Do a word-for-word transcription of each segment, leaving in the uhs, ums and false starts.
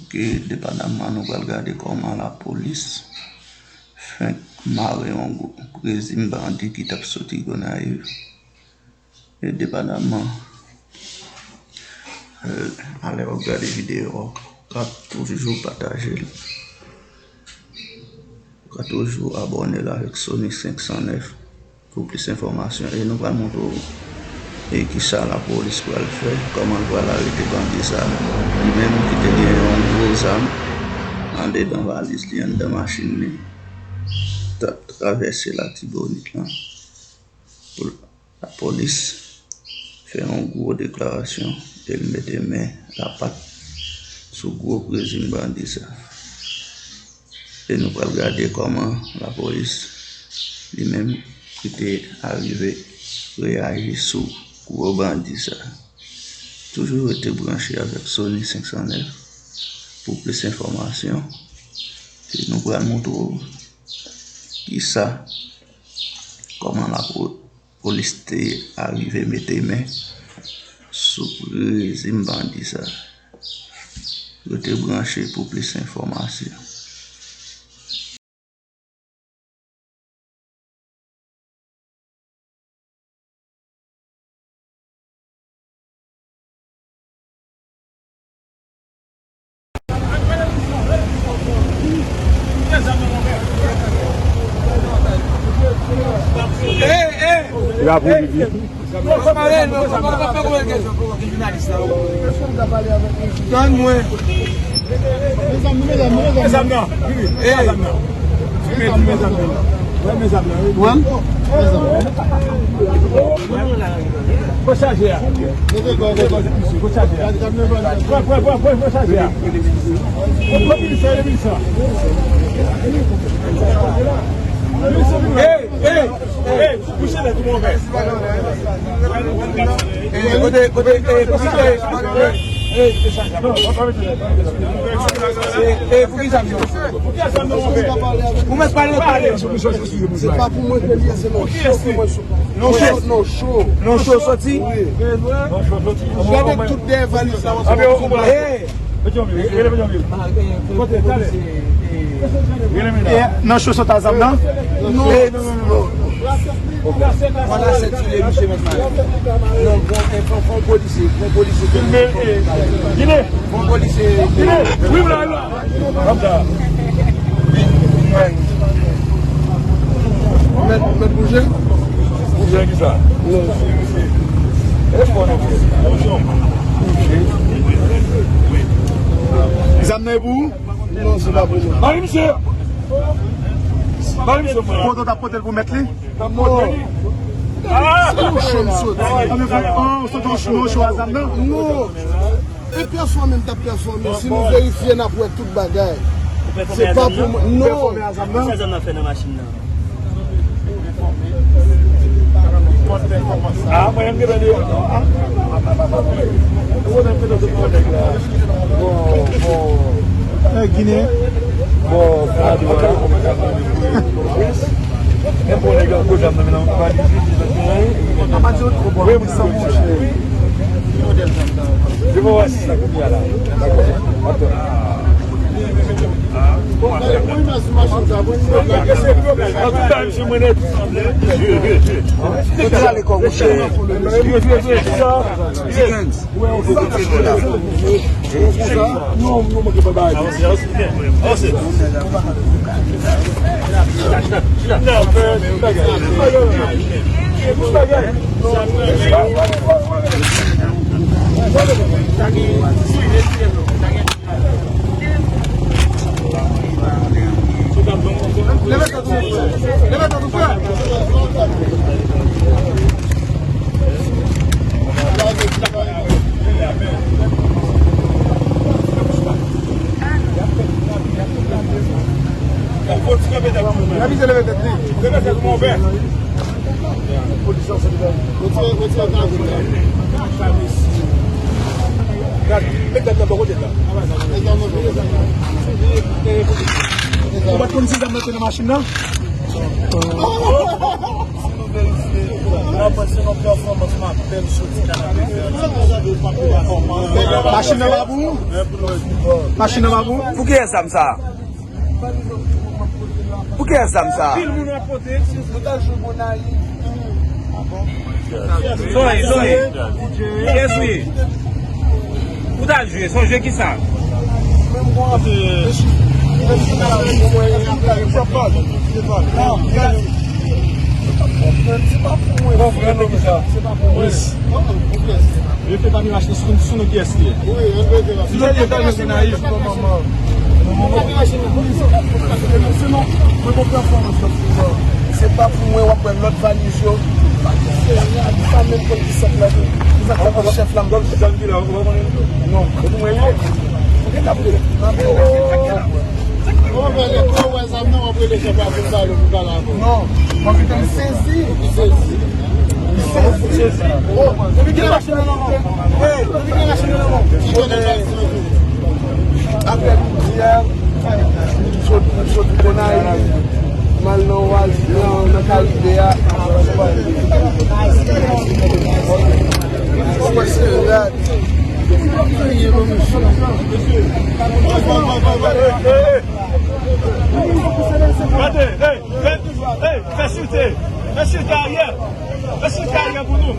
Ke depadanman nou pral gade kòman lapolis fenk mare yon gwoup prezime bandi ki t ap soti Gonayiv. E depadanman, eh, alè w ap gade videyo a, w ka toujou pataje l. Ou ka toujou abòne l avèk Sony senk san nèf pou plis enfòmasyon. E nou pral montre w, e, kisa lapolis pral fè, kòman l pral arete bandi sa a. Li menm ki te gen yon gwo zam andedan valiz li, anndan machin li, t ap travèse Latibonit lan. Pou lapolis fè yon gwo deklarasyon e l mete men lapat sou gwo prezime bandi sa. E nou pral gade kòman lapolis li menm ki te arive reyaji sou gwo bandi sa. Toujou rete branche avèk Sony senk san nèf pou plis enfòmasyon. E nou pral montre w kisa, kòman lapo-, polis te arive mete men sou prezime bandi sa. Rete branche pou plis enfòmasyon. Tann mwen. Mezanmi, mezanmi, mezanmi. Mezanmi, mezanmi. Mezanmi. Pran chaje a. Pran, pran, pran, pran chaje a. Pran, pran, pran, pran sa. Hey, hey, hey. Bouche nèt, ou move. Eh, kote, kote, eh, pou ki, eh, eh, eh, eh, pou ki zam yo? Ou mèt pale, pale. Se pa pou mwen ke li ye, se non cho pou mwen sou. Non cho, non cho. Non cho soti? Wi. Gade tout dèyè valiz la. Eh. Kote, talè. E nan cho sot a zam nan? Non. Eh, non, non, non, non. Pran la sèt sou le misye mèt mal. Non, bon, eh, fon, fon polisye, fon polisye. Filme, eh, Gine. Fon polisye. Gine, wi, la, la. Konsa. Mèt, mèt bouje? Bouje ki sa? Non. E bon, non. Zam nan e pou ou? Non, se pa pou mwen. Mari misye! Mari misye, mwen. Kote w t ap pote l pou mèt li? Non. Se yon cho m soti. An, men fò, an, w soti yon cho, yon cho a zam nan? Non. E pèfòme m t ap pèfòme. Si nou verifye, n ap wè tout bagay. Se pa pou mwen. Non. Sa zam nan fè nan machin nan? Ah, mwen, m gentan di, ah, ah, ah, ah, ah. Bon, bon. Eh, Ginen. Bon, bon. E bon, nèg yo, kote zam nan, men non, pa di, di, di, di, di. Wi, mwen, sa, monchè. Li bon, wè, se sa kounye a la. Dakò. Atann. Kote w ale kò, monchè? Ti Kenz. Kote w la? Non, non, mwen gen bagay. Leve tèt ou, leve tèt ou, frè. Leve tèt li. Leve tèt ou, mon pè. Retire, retire kazèk la. Gad, met gad nan bò kote l la. Ou pa t konn si zam nan te nan machin nan? Mwen panse nan pèfòmans m ap fè m soti kanapevè. Machin nan pa pou ou? Machin nan pa pou ou? Pou kiyès zam sa a? Pou kiyès zam sa a? Pil moun ap pote. Mwen t al jwe Gonayiv. Zoe, Zoe. Kiyès ou ye? Ou t al jwe, se yon jwe ki sa? Refle pa mi mache sou, sou nou kiyès li ye. Wi, ann rete la. Mwen pa gen machin nan. Se non, mwen gon pèfòmans nan fouba. Se pa pou mwen w ap wè lòt valiz yo. Pa gen seri a, li pa menm konn ki sèt la tou. Li pa konn chèf la. Zòn ki la, ou pa konnen? Non, se pou mwen li ye. Ou gen kap de. Ou wè, lè ou wè zam nan, w ap rele chèf la pou l pale, pou l pale avè w. Non, paske m sezi. Ou sezi. M sezi. Oh, depi ki lè machin nan nan men w? Hey, depi ki lè machin nan nan men w? Apre yè, m sot, m sot Gonayiv, m al nan Oasis, nan, nan Karibe a. Mwen se rad. Gade, hey, fè, hey, fè silte, fè silte aryè, fè silte aryè pou nou.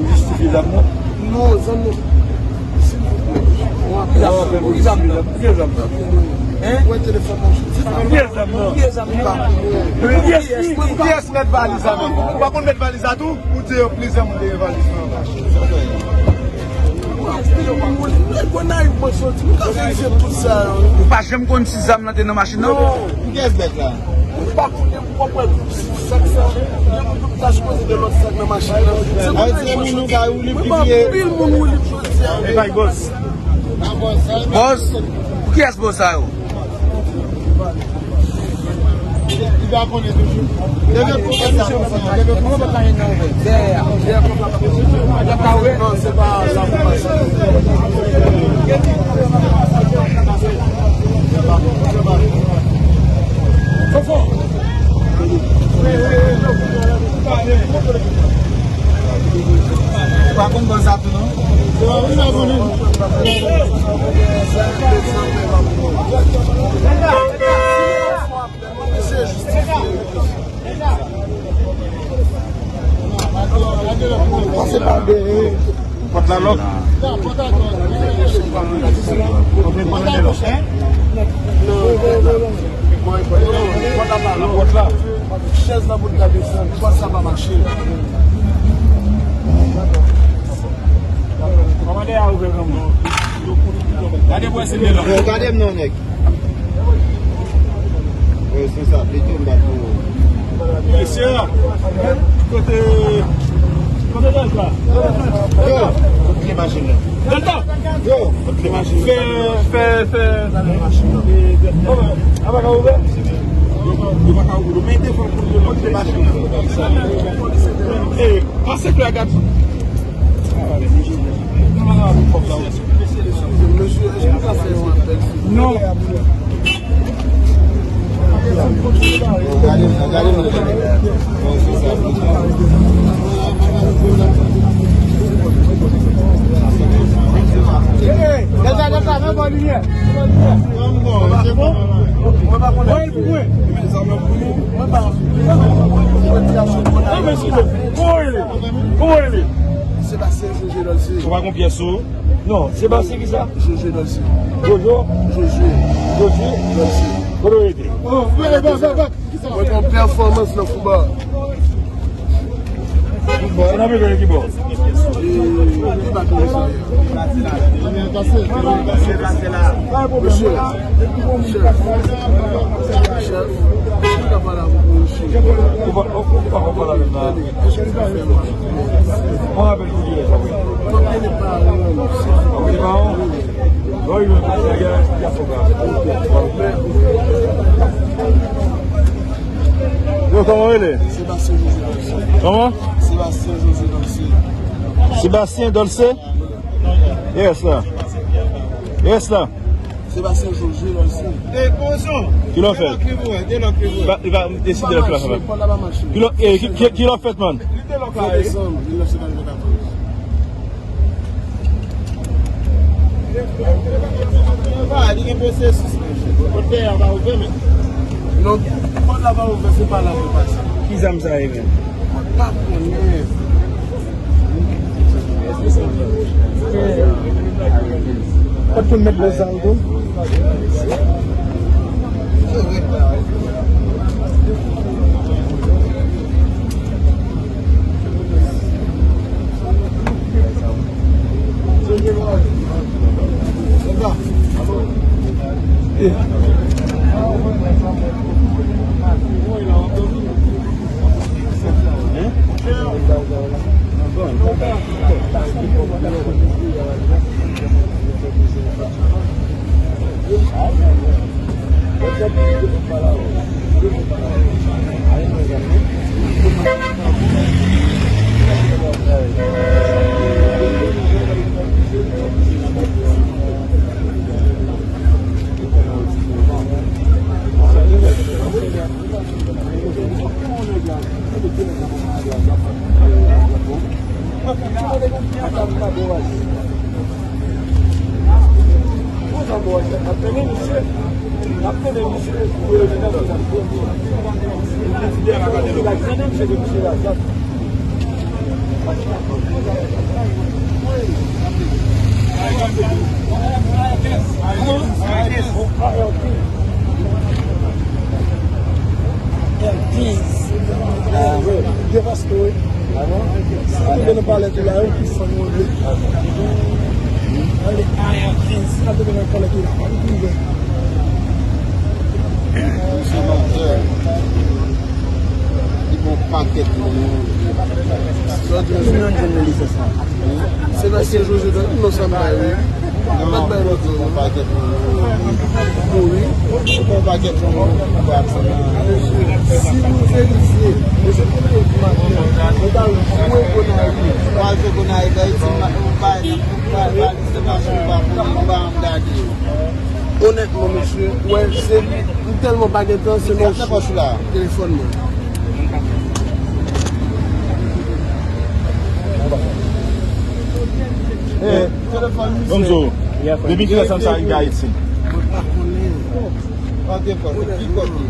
Jistifye zam nan? Non, zam nan. Silvouplè. Pou ki zam nan? Pou ki zam nan? Hein? Pou ki zam nan? Pou ki zam nan? Pou kiyès li? Pou kiyès mèt valiz la menm? Ou pa konn mèt valiz la tou? Ou di yo plizyè moun te gen valiz nan. Ou pa janm konn si zam nan te nan machin nan? Non. Pou kiyès bèt la? Ou pa konnen pou w ap wè sak sa. Gen moun ki ta sipoze gen lòt sak nan machin nan. Se pou sa moun ou ka woule pipye. Anpil moun woule jodi a. E bay bòs. Bòs? Pou kiyès bòs sa yo? Li pa konnen toujou. Leve pou sa. Leve pou sa. Dèyè a. Dèyè pou sa. Non, se pa sa pou machin. Fofo. Ou pa konn bòs sa tou non? Pase pa de. Pòt la lòk. Pòt la pa lòk. Chèz la pou l ka desann. Pòt sa pa mache. Kòmandè a ouvè granmoun. Gade pou wè si l de lòk. Yo, gade m non, nèg. Wi, se sa, pito m bat pou ou. Mesye, kote, kote dèj la? Yo, kote machin nan? Delta! Yo, kote machin nan? Fè, fè, fè. Apa ka ouvè? Yo pa ka ouvè. Men defan pou yo kote machin nan. E, pase klè gad. Non. Delta, Delta, men bò limyè. Mwen pa konnen. Mwen pa konnen. Kòman w rele? Kòman w rele? Sebastien Josué Dolce. Ou pa gon pyès ou? Non, Sebastien kisa? Josué Dolce. Jojo? Josué. Josué? Dolce. Kote w rete? Mwen gon pèfòmans nan fouba. Fouba, e nan ki bò? Mesye, chèf, chèf, chèf, ou ka pale avèk mwen, mesye. Ou pa, ou, ou pa konn pale avè m la. Mwen rapèl kou di lè sa, wi. Mwen pa konnen pa, Yo, kòman w rele? Sebastien José Dolce. Kòman? Sebastien José Dolce. Sebastien Dolce? Yes, sir. Yes, sir. Sebastien José Dolce. Ki lè w fèt? Li va, li va deside lè w fèt. Ki lè, eh, ki, ki, ki lè w fèt, man? Pa, li gen pwosesis, men. Kote a pa ouvè, men. Non, pòt la pa ouvè, se pa la pou pase. Ki zam sa ye, men? Mwen pa konnen. Kot pou met lozal tou? Devaste, wi. Sa te vin nan palè tou la, yo ki fè nou angle. Ale, ale, ale, sa te vin nan palè tou la, pa nou pwouve. Li bon pakèt moun. Sa di nou jwenn li se sa. Se nan se José dan non sa bay wi. Mwen bay lòt non. Bon, wi. Bon pakèt moun. Si nou verifye, mesye konnen yo di maten, nou t al jwe Gonayiv. Mwen al jwe Gonayiv, Ayiti, mwen bay, bay, bay, se machin pa pou mwen, pa m gade yo. Onètman, mesye, wè, se, m tèlman pa gen tan, se nan pòch la. Telefòn mwen. Eh, telefòn misye. Bonjou. Depi kilè sa m sa rive Ayiti? Mwen pa konnen. Kote, kote, ki kote?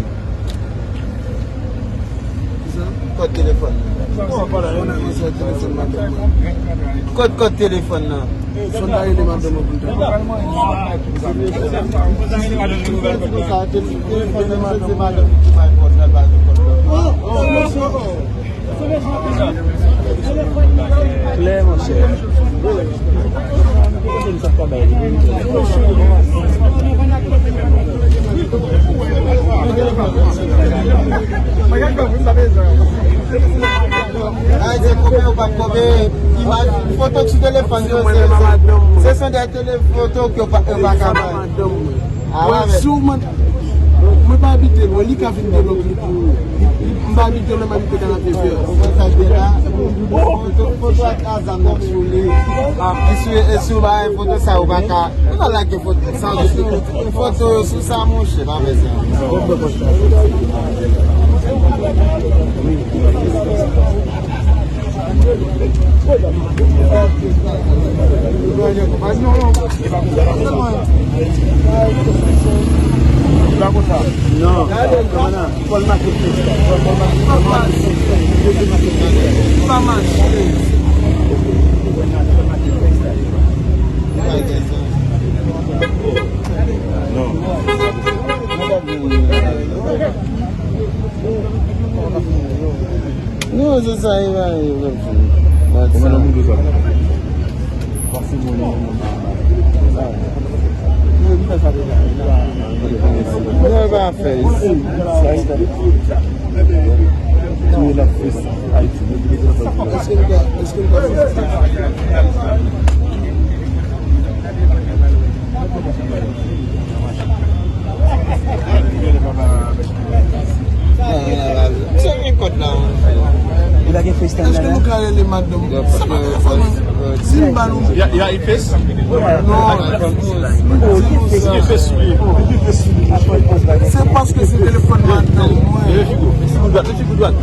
Kot telefòn nan? Kot, kot telefòn nan? Sonda rele madanm mwen pou l ta. Sa, telefòn nan madanm mwen. Klè, monchè. Ay, se koupe ou pa koupe. Imaj, foto sou telefòn yo, se, se, se son de tele-, foto ke yo pa, yo pa ka bay. Wè, si w mande, mwen pa abite lwen, li ka vin de lòt li pou ou. M pa abite lwen, m abite Kanapevè. Foto, foto ak zam nan sou li. E si, e si w bay foto sa, ou pa ka, ou pa lage foto sa, foto yo sou sa, monchè, pa bezwen. Non, fò l make tèks la. Fò l make tèks la. Pa mache. Non. Non, se sa, e pa, e pa. Kòman nan moun sa? Non, e pa fè isi. Touye la fes Ayiti. Èske nou ka, èske nou ka fè sa? Misye gen kòd la. Li pa gen FaceTime la, non? Èske nou ka rele madanm? Sa pa telefòn mwen. Si m ba nou. Y a, y a Ifes? Non. Ifes, wi. Se paske se telefòn madanm mwen. Leve figo. Figo dwat, leve figo dwat.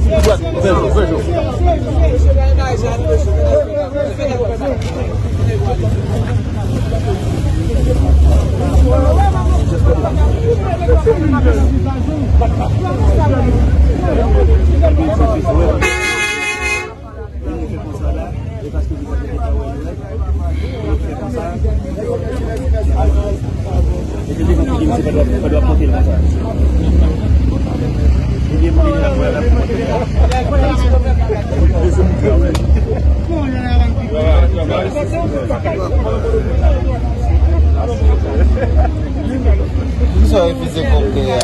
Figo dwat. Vèjou, vèjou. Poukisa w refize kòb klè a?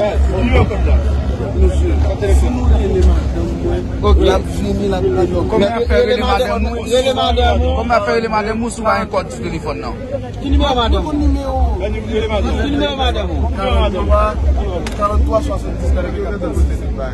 Ok. L ap vini, l ap vini. Kòman y ap fè rele madanm ou? Rele madanm ou. Kòman y ap fè rele madanm ou si w pa gen kòd sou telefòn nan? Ki nimewo madanm ou? Ki nimewo madanm ou? Karant twa, karant twa, swasanndis, karant twa.